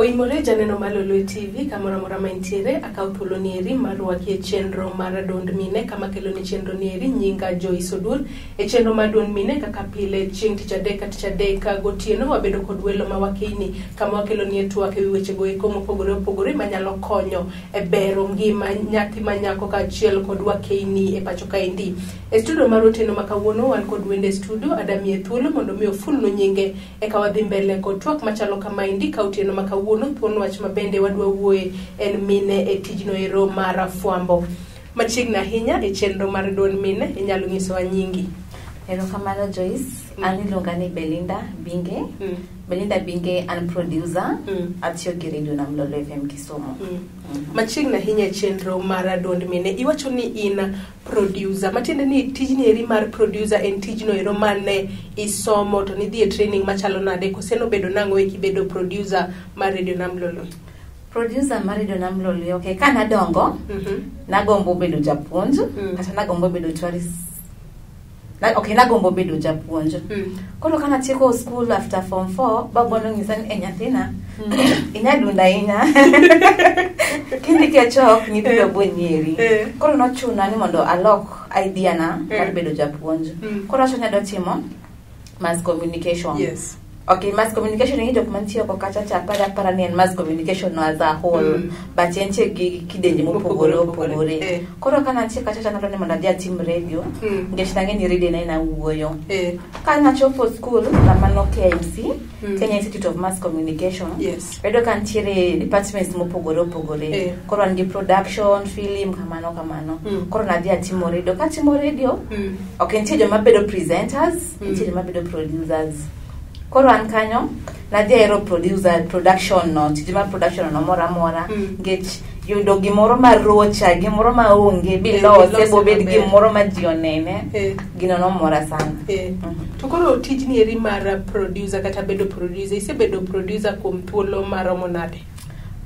Oimore janeno mar Lolwe TV kamoro amora ma intiere, akawo thuolo ni eri mar rwaki e chenro mar Duond Mine kama kelo ni chenro ni eri nyinga Joyce Odur. E chenro mar Duond Mine kaka pile chieng' tich adek ka tich adek gotieno wabedo kod welo ma wakeyni kama wakelo ni e twak ewi weche go eko mopogore opogore manyalo konyo e bero ngima nyathi ma nyako kaachiel kod wakeyni e pacho kaendi. E studio mar otieno ma kawuono wan kod wende e studio adamiye thuolo mondo mi ofulnu nyinge eka wadhi mbele kod twak machalo kamaendi ka otieno ma kawuono thuon wach ma bende wadwa wuoye en mine e tijno ero mar fwambo. Machiegni ahinya e chenro mar Duond Mine inyalo nyisowa nyingi. Erokamano Joyce, an iluonga ni Belinda Binge. Belinda Binge an producer, atiyo gi Radio Nam Lolo FM Kisumu. Machiegni ahinya e chenro mar Duond Mine iwacho ni in producer, matiende ni tijni eri mar producer en tijno ero mane isomo to nidhi e training machalo nade kose nobedo nang'o eki bedo producer mar Radio Nam Lolo? Producer mar Radio Nam Lolo, okay, ka nadongo, nagombo bedo japuonj, kata nagombo bedo tourist. Okay, nagombo bedo japuonj. Koro ka natieko school after form 4, babwa nonyisa ni, "Eh, nyathina, inyadunda ahinya. Kindiko e chok, nyithindo bo nyieri." Koro nochuna ni mondo alok idea na mar bedo japuonj. Koro awacho ni adwa timo mass communication. Okay, mass communication ing'e jok mantie oko kacha cha paro apara ni en mass communication no as a whole, but entie gi kidienje mopogore Mopogore opogore. opogore. Koro ka nantie kacha cha nadwa ni mondo adhi atim radio, nikech nang'e ni radio ne en awuoyo. Ka nachopo school kama no KIMC, Kenya Institute of Mass Communication, ayudo ka nitiere departments mopogore opogore. Koro wan gi production, film, kamano kamano. Koro nadhi atimo radio. Katimo radio, ok nitie joma bedo presenters, nitie joma bedo producers. Koro an kanyo nadhi ahero producer production no, tich mar production no moro amora, nikech yudo gimoro marocha, gimoro maonge, bilose bilose bobed maber. Gimoro ma ji onene. Gino nomora sana. To koro tijni eri mar producer kata bedo producer, isebedo producer kuom thuolo maromo nade?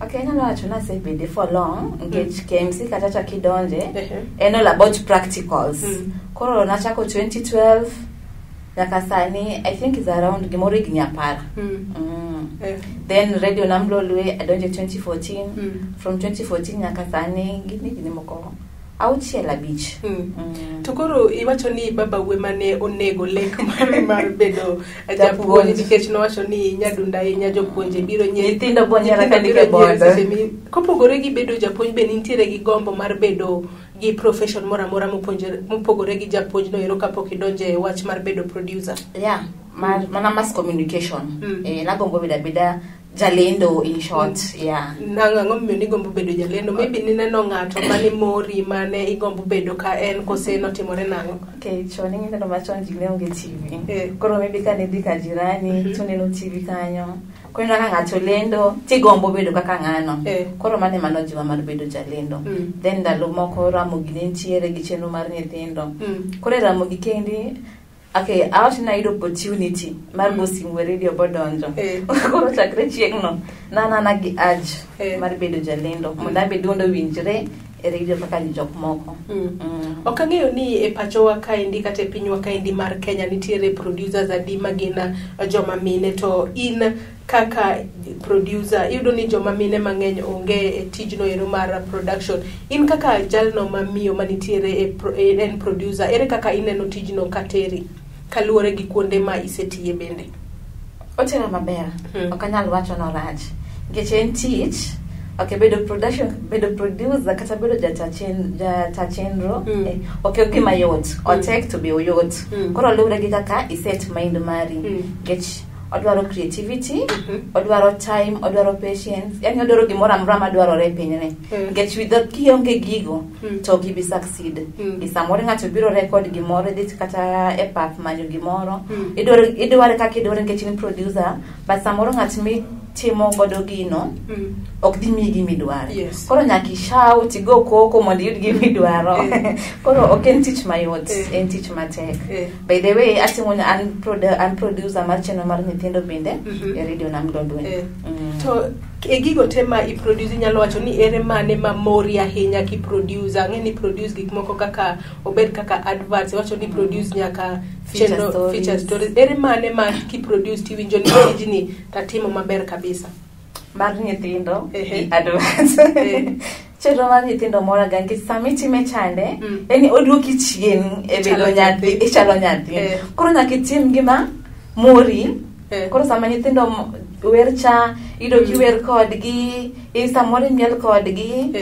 Okay, anyalo wacho ni asebede for long nikech KMC kata cha kidonje en all about practicals. Koro nachako 2012 nyaka sani, I think is around gimoro higni 10. Then Radio Nam Lolwe adonje 2014. From 2014 nyaka sani gin higni moko 6, 5. To koro iwacho ni baba wuo mane onego lek mare mar bedo japuonj Japuonj. nikech nowacho ni nyadunda ahinya jopuonje biro nyieri. Nyithindo bo nyiera Nyithindo ka biro nike nyieri boda. seche kopogore gi bedo japuonj be nintiere gi gombo mar bedo gi profession moro amora mopogore gi japuonj no ero kapok idonje e wach mar bedo producer? Yeah, mar, mana mass communication. Nagombo bedo abeda jalendo in short. Yeah. Nang'o ang'o momiyo nigombo bedo jalendo? Maybe nineno ng'ato mane mori mane igombo bedo ka en kose notimore nang'o? Okay, chon ing'e ndalo machon ji ne onge TV. Koro maybe ka nidhi ka jirani, to neno TV kanyo. Koro ineno ka ng'ato lendo, tigombo bedo kaka ng'ano. Koro mano ema nojiwa mar bedo jalendo. Then ndalo moko Ramogi ne nitiere gi chenro mar nyithindo. Koro e Ramogi kendi, okay, awach ni nayudo opportunity mar go simu e radio bodonjo. Koro chakre chieng'no, nanana gi urge mar bedo jalendo. Mondo abe duonda owinjre e radio kaka jok moko. Ok ang'eyo ni e pachowa kaendi kata e pinywa kaendi mar Kenya nitiere producers adi ma gin joma mine, to in kaka producer iyudo ni joma mine mang'eny onge e tijno ero mar production. In kaka jalno ma miyo manitiere e en producer, ere kaka ineno tijno kateri kaluwore gi kuonde ma isetiye bende? Otero maber. Ok anyal wacho norach nikech en tich. Ok, bedo production, bedo producer kata bedo jata chenro, ok gima yot. Otek to be oyot. Koro luwre gi kaka iset mind mari, nikech odwaro creativity, odwaro time, odwaro patience, yani odwaro gimoro amora madwarore e pinyni, nikech without kionge gigo, to ok ibi succeed. E samoro ng'ato biro record gimoro, idhi kata e pap manyo gimoro, idware kaka idware nikech in producer, but samoro ng'at mitimo godo gino ok dhi miyi gimidwaro. Koro nyaka ishout, igo koko mondo iyud gimidwaro. Koro ok en tich mayot, en tich matek. By the way, atimo an producer mar chenro mar nyithindo bende e Radio Nam Lolwe. To e gigo te ma iproduce, inyalo wacho ni ere mane ma mori ahinya kiproduce? Ang'e ni produce gik moko kaka obed kaka adverts, iwacho ni produce nyaka Feature chenro stories. Feature stories. Ere mane ma kiproduce tiwinjo ni tijni tatimo maber kabisa? Mar nyithindo gi advance. Chenro mar nyithindo moraga nikech sama itime chande, yani oduoki chien e bedo nyathi, ichalo nyathi. Koro nyaka itim gima mori. Koro sama nyithindo wer cha, iyudo kiwer kodgi, samoro imiel kodgi,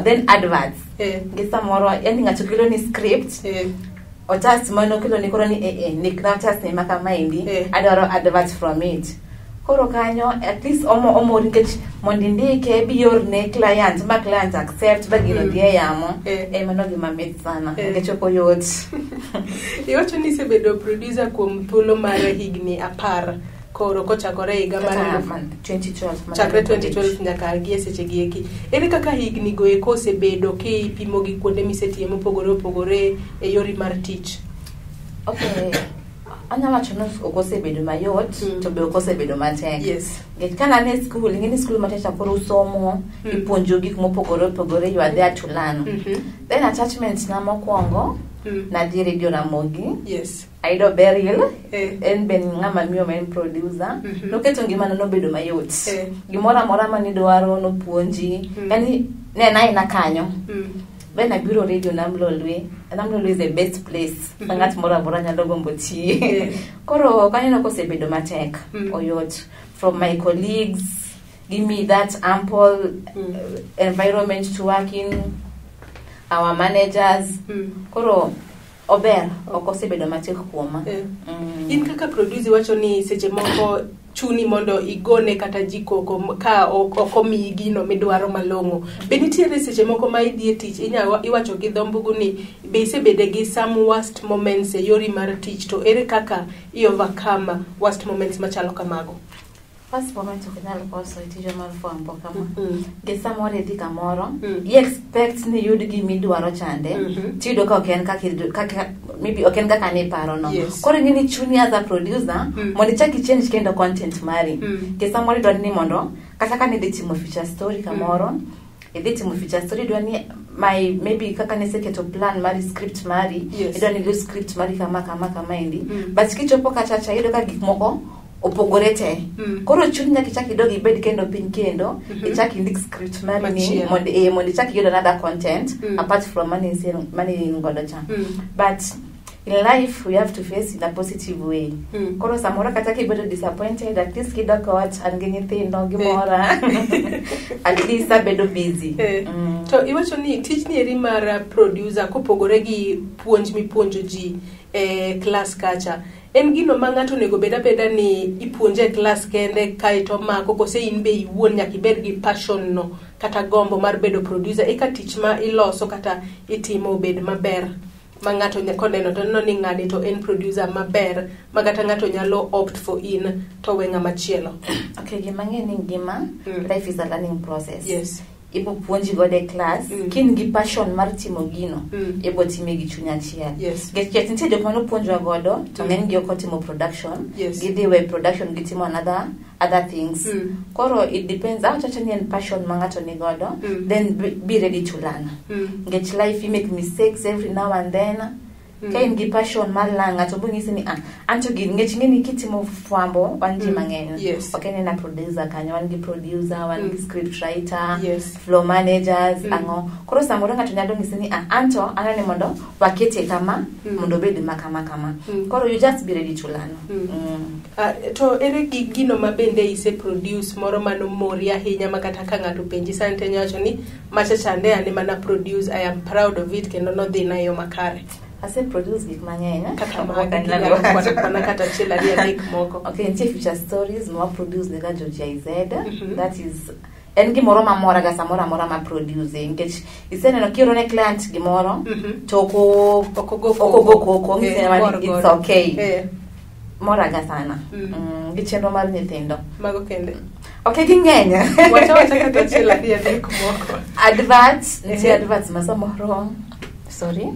then adverts. Gi samoro, yani ng'ato kelo ni script, otas mano kelo ni koro ni ndikna otas ni ma kamaendi, adwaro advert from it. Koro kanyo at least omori nikech mondo indike biorne client ma client accept ba gino dhi e yamo. Mano gima mit sana nikech ok oyot. Iwacho ni isebedo producer kuom thuolo mar higni 10 koro kochakore higa mar 2012 chakre 2012 nyaka gi e seche gi eki. Ere kaka higni go eko osebedo kipimo gi kuonde misetiye mopogore opogore e yori mar tich? Okay. Anyalo wacho ni ok osebedo mayot to be ok osebedo matek. Yes. Nikech ka an e school, ing'e ni school matek koro usomo, ipuonjo gik mopogore opogore, you are there to learn. Then attachment na mokwongo, nadhi Radio Ramogi. Yes. Ayudo Beryl, en be ng'ama miyo ma en producer. Noketo ngimana nobedo mayot. Gimoro amora manidwaro nopuonji. Yani ne en aena kanyo. Then abiro Radio Namlolwe. Namlolwe is the best place. Ma ng'at moro amora nyalo gombo tiye. Koro kanyo kosebedo matek. Oyot. From my colleagues, give me that ample environment to work in. Our managers. Koro ober, ok osebedo matek kuoma. In kaka producer iwacho ni seche moko chuni mondo igone kata ji koko ka ok omiyi gino midwaro malong'o. Be nitiere seche moko ma idhi e tich iwacho gi dho mbugu ni be isebede gi some worst moments e yori mar tich, to ere kaka i overcome worst moments machalo kamago? First moment ok inyal koso e tijwa mar fwambo kama. Nikech samoro idhi kamoro, i expect ni iyud gimidwaro chande, tiyudo ka ok en kaka maybe ok en kaka niparo no. Koro ing'e ni chuni as a producer, mondo ichak i change kendo content mari. Nikech samoro idwaro ni mondo, kata ka nidhi timo feature story kamoro, idhi timo feature story, idwaro ni my maybe kaka niseketo plan mari, script mari, idwaro ni ilos script mari kama kama kama endi. But kichopo kacha cha iyudo ka gik moko opogore te. Koro chuni nyaka ichak idog ibed kendo piny kendo, ichak indik script mari ni mondo ichak iyud another content apart from mane in godo cha. But in life we have to face in a positive way. Koro samoro kata kibedo disappointed, at least kidok ot an gi nyithindo gimora. At least abedo busy. To iwacho ni tijni eri mar producer kopogore gi puonj mipuonjo ji e class kacha, en gino ma ng'ato onego bed abeda ni ipuonje e class kende kaeto omako, kose in be iwuon nyaka ibed gi passion no kata gombo mar bedo producer eka tich ma iloso kata itimo obed maber ma ng'ato koneno to neno ni ng'ani to en producer maber ma kata ng'ato nyalo opt for in to we ng'ama chielo. Okay, gima ang'eyo ni ngima, life is a learning process. Yes. Ibo puonji godo e class, ka in gi passion mar timo gino, ibo time gi chuny achiel. Yes. Nikech nitie jok mane opuonjwa godo, to ng'eny gi ok otimo production, gidhi we production gitimo another other things. Koro it depends, awacho awacha ni en passion ma ng'ato ni godo, then be ready to learn. Nikech life you make mistakes every now and then. Ka in gi passion mar learn, ng'ato bo nyisi ni an to gini, nikech ing'e ni kitimo fwambo, wan ji mang'eny. Yes. Ok en ena producer kanyo, wan gi producer, wan gi script writer, Yes. floor managers, ang'o. Koro samoro ng'ato nyalo nyisi ni an to aneno ni mondo wakete kama, mondo obed ma kama kama. Koro you just be ready to learn. To ere gi gino ma bende ise produce moro manomori ahinya ma kata ka ng'ato penji sani to inyalo wacho ni macha chande an ema na produce, I am proud of it kendo nodhi na e yo makare. Ase produce gik mang'eny, Kaka ok magi, anyal ginyalo wacho. kwana kata achiel ariyo adek moko. Okay, nitie feature stories ma produce ne ga jo GIZ. That is en gimoro mamora ga samoro amora ma produce nikech iseneno kioro ne client gimoro to Ok ogo ok ogo koko, ong'isi ni Gor, it's gor. okay. Mora ga sana. Gi chenro mar nyithindo. Mago kende. Ok, ging'eny. Wacha wacha kata achiel ariyo adek moko. Adverts, nitie adverts ma samoro. Sorry.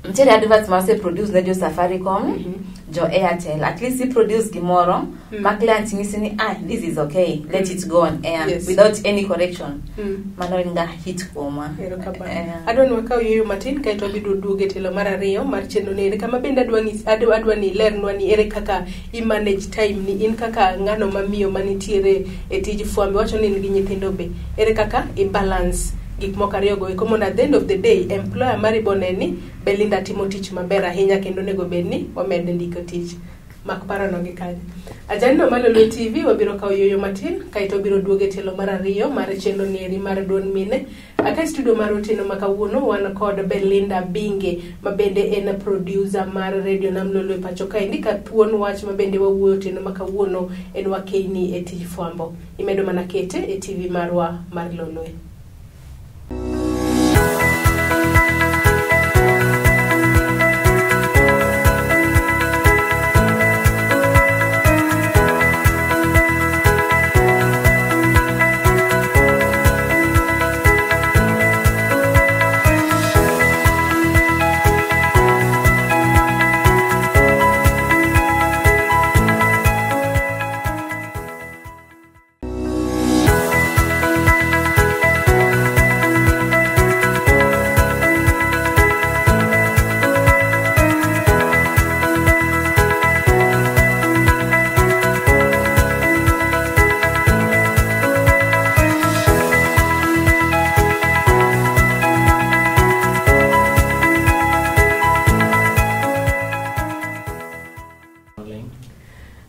Nitiere adverts ma ose produce ne jo Safaricom, jo Airtel. At least i produce gimoro ma client nyisi ni, "Ah, this is okay, let it go on air," without any correction. Mano en ga hit kuomwa. Erokamano. Eh. Adwa ni wakaw yueyo matin kaeto wabiro duogo e tielo mar ariyo mar chenro ni eri, kama bende adwa ni ilernwa ni ere kaka i manage time ni in kaka ng'ano mamiyo manitiere e tij fwambo. Iwacho ni in gi nyithindo be. Ere kaka i balance gik moko ariyo go eko mondo at the end of the day employer mari bone ni Belinda timo tich maber ahinya kendo onego bed ni wamede ndiko tich. Mak parono gi kanyo. Ajaneno mar Lolwe TV, wabiro kawo yueyo matin kaeto wabiro duogo e tielo mar ariyo mar chenro ni eri mar duond mine. Aka e studio mar otieno ma kawuono wan kod Belinda Binge ma bende en producer mar Radio Nam Lolwe pacho kaendi, ka thuon wach ma bende wawuoyo otieno ma kawuono en wakeyni e tij fwambo. Imedo mana kete e TV marwa mar Lolwe.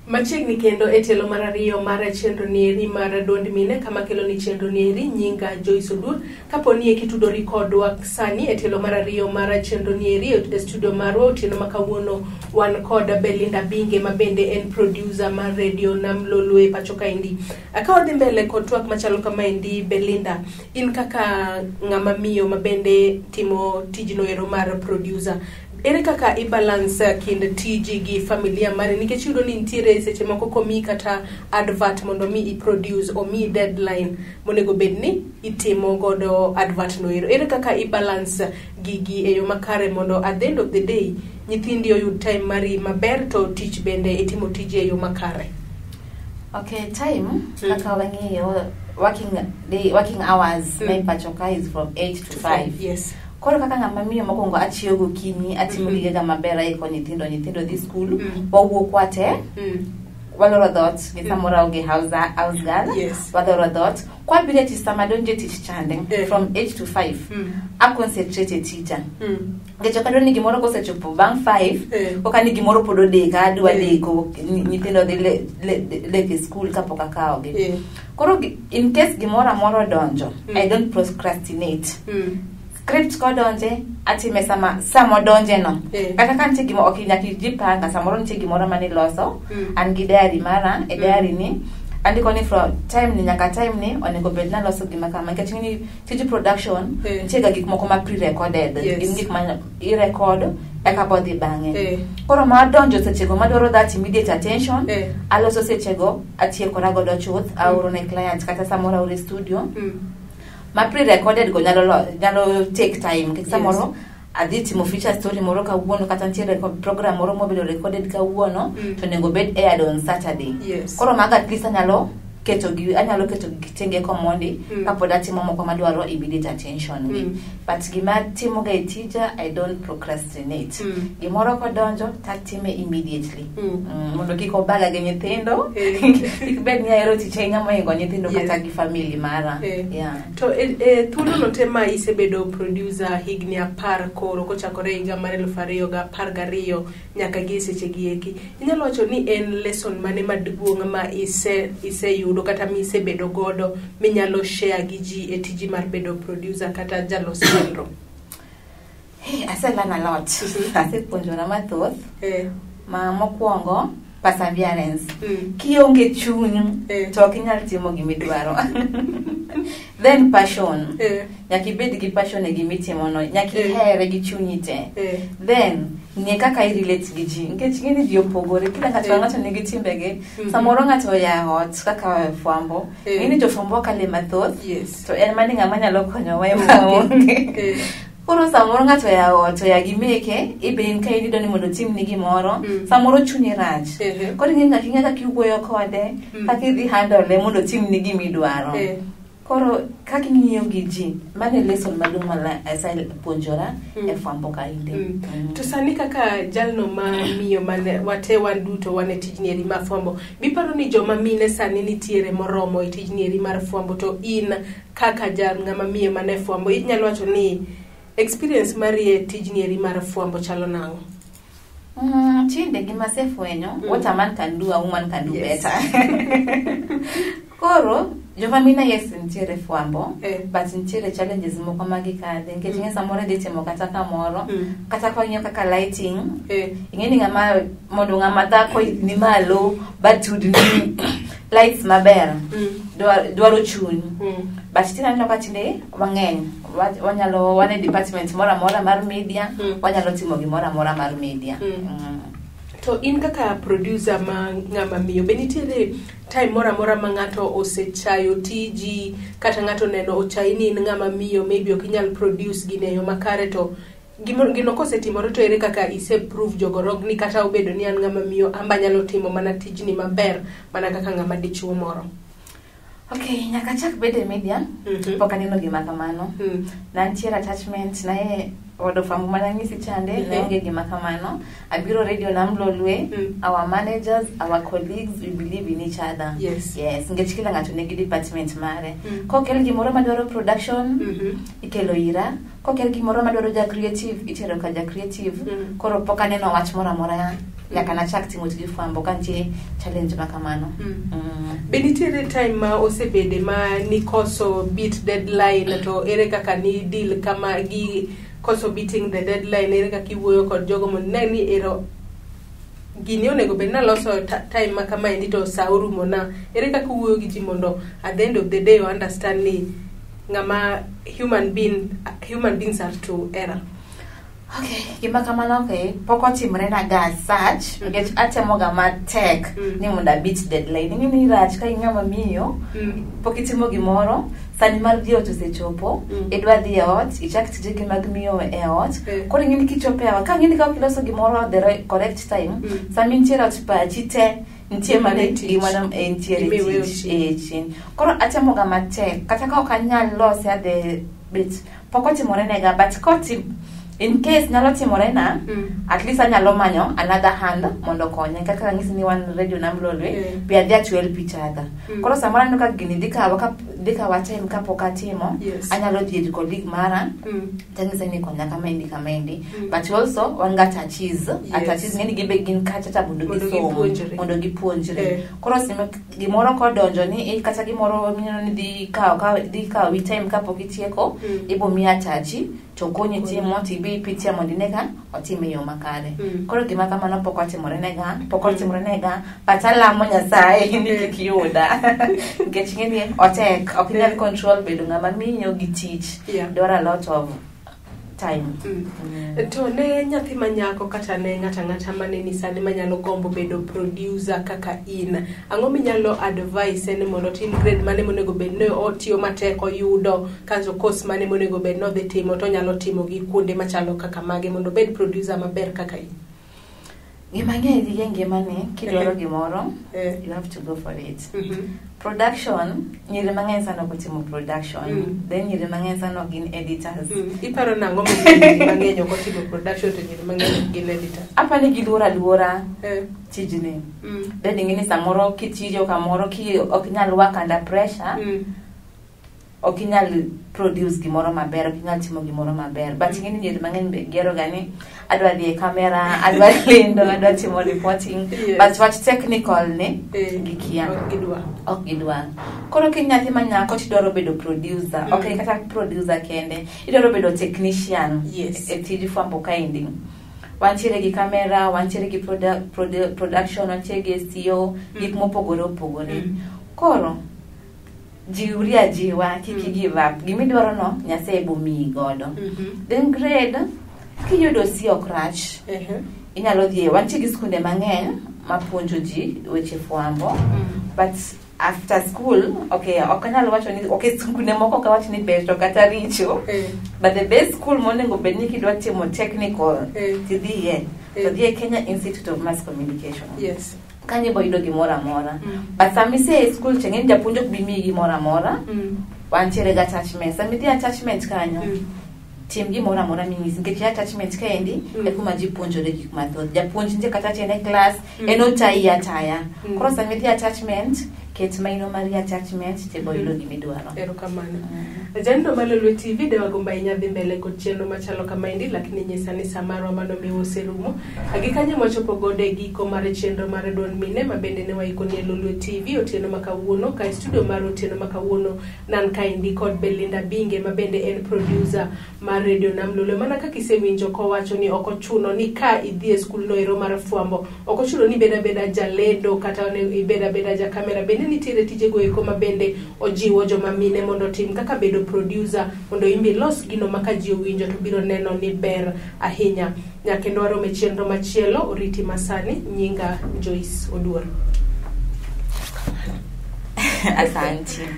Machiegni kendo e tielo mar ariyo mar chenro nieri mar duond mine, kama kelo ni chenro nieri nyinga Joyce Odur. Kapo ni eki tudori kodwa sani e tielo mar ariyo mar chenro nieri e studio marwa otieno ma kawuono wan kod Belinda Binge ma bende en producer mar Radio Nam Lolwe pacho kaendi. Ka wadhi mbele kod twak machalo kamaendi, Belinda, in kaka ng'ama miyo ma bende timo tijno ero mar producer, ere kaka i balance kind tiji gi familia mari? Nikech iyudo ni nitiere seche moko komiyi kata advert mondo mi i produce, omiyi deadline monego bed ni itimo godo advert no ero. Ere kaka i balance gigi e yo makare mondo at the end of the day nyithindi oyud time mari maber to tich bende itimo tiji e yo makare? Okay, time, kaka wang'eyo, working day, working hours ma pacho ka is from 8 to 5. Koro kaka ng'ama miyo, mokwongo achiewo gokinyi, atimo gigega maber, aiko nyithindo, nyithindo dhi skul, wawuok wate, waloro dhoot gi samoro aonge house girl, waloro dhoot kwabiro e tich. Sama donjo e tich chande, from 8 to 5, a concentrate e tija, nikech ok adwa ni gimoro kosechopo bang' 5, koka ni gimoro pod odeka, adwa deko, nyithindo dhi lek e skul kapok akawogi. Koro in case gimoro amora odonjo, I don't procrastinate. Script kodonje, atime sama sama odonje no. Kata ka nitie gima ok nyaka ijipanga, samoro nitie gimoro maniloso. An gi diary mara, e diary ni andiko ni from time ni nyaka time ni onego bed naloso gima kama, nikech ing'eni tij production nitie ga gik moko ma pre-recorded, gin gik ma i-record eka bodhi bang'e. Koro ma donjo sechego madwaro that immediate attention, aloso sechego, atiekora godo chuth, aoro ne client kata samoro aoro e studio. Ma pre-recorded go nyalo take time, nikech samoro adhi timo feature story moro kawuono, kata nitie program moro mobedo recorded kawuono, to onego bed aired on Saturday. Koro mago at least anyalo keto gi tenge komondi kapod atimo moko madwaro immediate attention gi. But gima timoga e tija, I don't procrastinate. Gimoro kodonjo tatime immediately, mondo kik obaga gi nyithindo, kik bed ni ahero tich ahinya mohingo nyithindo kata gi family mara. Yeah. To e thuolono te ma isebedo producer, higni 10 koro, kochakore higa mar 2012 nyaka gi e seche gi eki, inyalo wacho ni en lesson mane maduong' ma iseyudo kata misebedo godo minyalo share gi ji e tiji mar bedo producer kata jalos chenro? Hey, ase learn a lot. Asepuonjora mathoth. Ma mokwongo, perseverance. Kionge chuny, to ok inyal timo gimidwaro. Then passion. Nyaka ibed gi passion e gimitimono, nyaka ihere gi chunyi te. Then ng'e kaka i relate gi ji, nikech ing'e ni ji opogore, kila ng'ato ng'ato nigi timbege. Samoro ng'ato oya ot kaka fwambo, ing'e ni jofwambo kale mathoth, to en mani ng'ama nyalo konyowa ema onge. Koro samoro ng'ato ya ot oya gi meke, ibe in ka iyudo ni mondo otimni gimoro, samoro chunye rach. Koro ing'e nyaka ing'e kaka iwuoyo kode, kaka idhi handle mondo otimni gimidwaro. Koro kaka ing'iyo gi ji, mano e lesson maduong' ma asepuonjora e fwambo kaendi. To sani kaka jalno ma miyo mane wate wan duto wan e tijni eri mar fwambo, biparo ni joma mine sani nitiere moromo e tijni eri mar fwambo, to in kaka jal ng'ama miyo mane fwambo, inyalo wacho ni experience mari e tijni eri mar fwambo chalo nang'o? Tinde gima asefwenyo, what a man can do, a woman can do better. Koro joma mine yes nitiere fwambo, but nitiere challenges moko ma gikadhe nikech ing'e samoro idhi timo kata kamoro, kata kwang'iyo kaka lighting, ing'e ni ng'ama mondo ng'ama dhako ni malo batudni lights maber, dwaro chuny. But tinde aneno ka tinde wang'eny, wanyalo wan e department moro amora mar media, wanyalo timo gimoro amora mar media. To in kaka producer ma ng'ama miyo, be nitiere time moro amora ma ng'ato osechayo tiji, kata ng'ato neno ochayi ni in ng'ama miyo, maybe ok inyal produce gine e yo makare, to gino kosetimore to ere kaka ise prove jogo wrong ni kata obedo ni an ng'ama miyo, amba anyalo timo mana tijni maber mana kaka ng'ama dichuo moro? Okay, nyaka chak bedo e media, pok aneno gima kamano. Nantiere attachment na e od fwambo mana nyisi chande, ne onge gima kamano. Abiro radio Nam Lolwe, our managers, our colleagues, we believe in each other. Yes, nikech kila ng'ato nigi department mare. Kokel gimoro madwaro production, ikelo ira. Kokel gimoro madwaro ja creative, itero ka ja creative. Koro pok aneno wach moro amora nyaka nachak timo tij fwambo ka nitie challenge ma kamano. Be nitiere time ma osebede ma nikoso beat deadline, to ere kaka ni deal kama gi koso beating the deadline, ere kaka iwuoyo kod jogo mondo ine ni ero gini onego bed naloso time ma kamaendi to sa orumo na, ere kaka uwuoyo gi ji mondo at the end of the day understand ni ng'ama human being, human beings are to error? Okay, gima kamano okay, pok otimore na ga as such, nikech atemo ga matek ni mondo abeat deadline. Ing'e ni rach ka ing'ama miyo, pok itimo gimoro, sani mar dhi ot osechopo, idwa dhi e ot, ichak tijegi mag miyo e ot. Koro ing'e ni kichopo e ot, ka ing'e ni ka ok iloso gimoro the right, correct time, sama intiere ot pachi te nitie mana e tich. Gimana entiere Gima iweyo tich chien. E chien. Koro atemo ga matek, kata ka ok anyal lose at the bit, pok otimore nega, but kotim in case nyalo timore na, at least anyalo manyo another hand mondo okonya. Kaka anyisi ni wan radio Nam Lolwe, we are there to help each other. Koro samoro aneno ka gini dhi kawa ka dhi kawa time kapok atimo, anyalo dhi ir colleague mara, tanyise ni konya kamaendi kamaendi. But also wan ga attachees. Attachees ng'eni gibe gin kacha cha mondo Mondo gisom, gipuonjre. Mondo gipuonjre. Koro sime gimoro kodonjo ni kata gimoro mineno ni dhi kawi time kapok itieko, ibo miyi attachee to konyi timo tibi ipitia mondo ine ka otime e yo makare. Koro gima kamano pok otimore nega, pok otimore nega, but alamo Nyasaye ni kik yuda. Nikech ing'e ni otek, ok inyal control bedo ng'ama miyo gi tich. Dwaro a lot of time. To ne nyathi ma nyako kata ne ng'ata ng'ata maneni sani manyalo gombo bedo producer kaka in, ang'o minyalo advise ni mondo otim, grade mane monego bed ni otiyo matek oyudo, kasto course mane monego bed ni odhi timo to onyalo timo gi kuonde machalo kaka mage mondo obed producer maber kaka in? Gima ng'eyo gi e ngimani, kidwaro gimoro, you have to go for it. Production, nyiri mang'eny sana ok otimo production. Then nyiri mang'eny sana ok gin editors. Iparo nang'o momiyo nyiri mang'eny ok otimo production to nyiri mang'eny ok gin editors? Apa ni giluoro aluora tijni. Then ing'e ni samoro kitiyo kamoro ki ok inyal work under pressure, ok inyal produce gimoro maber, ok inyal timo gimoro maber. But ing'e ni nyiri mang'eny be gihero ga ni adwa dhi e camera, adwa lendo, adwa timo reporting. But wach technical ni gikia. Ok gidwa. Ok gidwa. Koro ka in nyathi ma nyako tidwaro bedo producer, ok kata producer kende, idwaro bedo technician e tij fwambo kaendi. Wantiere gi camera, wantiere gi production, wantiere gi SEO, gik mopogore opogore. Koro jiwri ajiwa, kik give up. Gimidwaro no, Nyasaye bomiyi godo. Then grade, kiyudo C ok rach. Inyalo dhi, wantie gi skunde mang'eny mapuonjo ji weche fwambo. But After school, okay, ok anyal wacho ni okay, skunde moko ok awach ni ber to kata richo. But the best school monego bed ni kidwa timo technical tidhiye to dhiye Kenya Institute of Mass Communication. Kanyo ibo yudo gimoro amora. But sama ise e school cha, ng'eny japuonj ok bi miyi gimoro amora. Wantiere gi attachment. Sama idhi attachment kanyo, tim gimoro amora ming'isi, nikech e attachment kaendi e kuma ji puonjore gik mathoth. Japuonj nitie kata en e class, en otayi ataya. Koro sama idhi attachment, ket maino mari attachment, tibo yudo gimidwaro. Erokamano. Janeno mar Lolwe TV, de wagombo ahinya dhi mbele kod chenro machalo kamaendi, lakini nyisa ni sa marwa manomiwa oserumo. Gi kanyo mwachopo godo e giko mar chenro mar Duond Mine, ma bende ne waikoni e Lolwe TV otieno ma kawuono. Ka e studio mar otieno ma kawuono nan kaendi kod Belinda Binge, ma bende en producer mar Radio Nam Lolwe. Mana kaka isewinjo kowacho ni ok ochuno ni ka idhi e skul no ero mar fwambo, ok ochuno ni ibed abeda jalendo kata ibed abeda ja kamera. Bende nitiere tijego eko ma bende ojiwo joma mine mondo otim, kaka bedo producer, mondo imbe ilos gino ma ka ji owinjo to biro neno ni ber ahinya. Nyakendo warom e chenro machielo, oriti masani. Nyinga Joyce Oduor. Asante.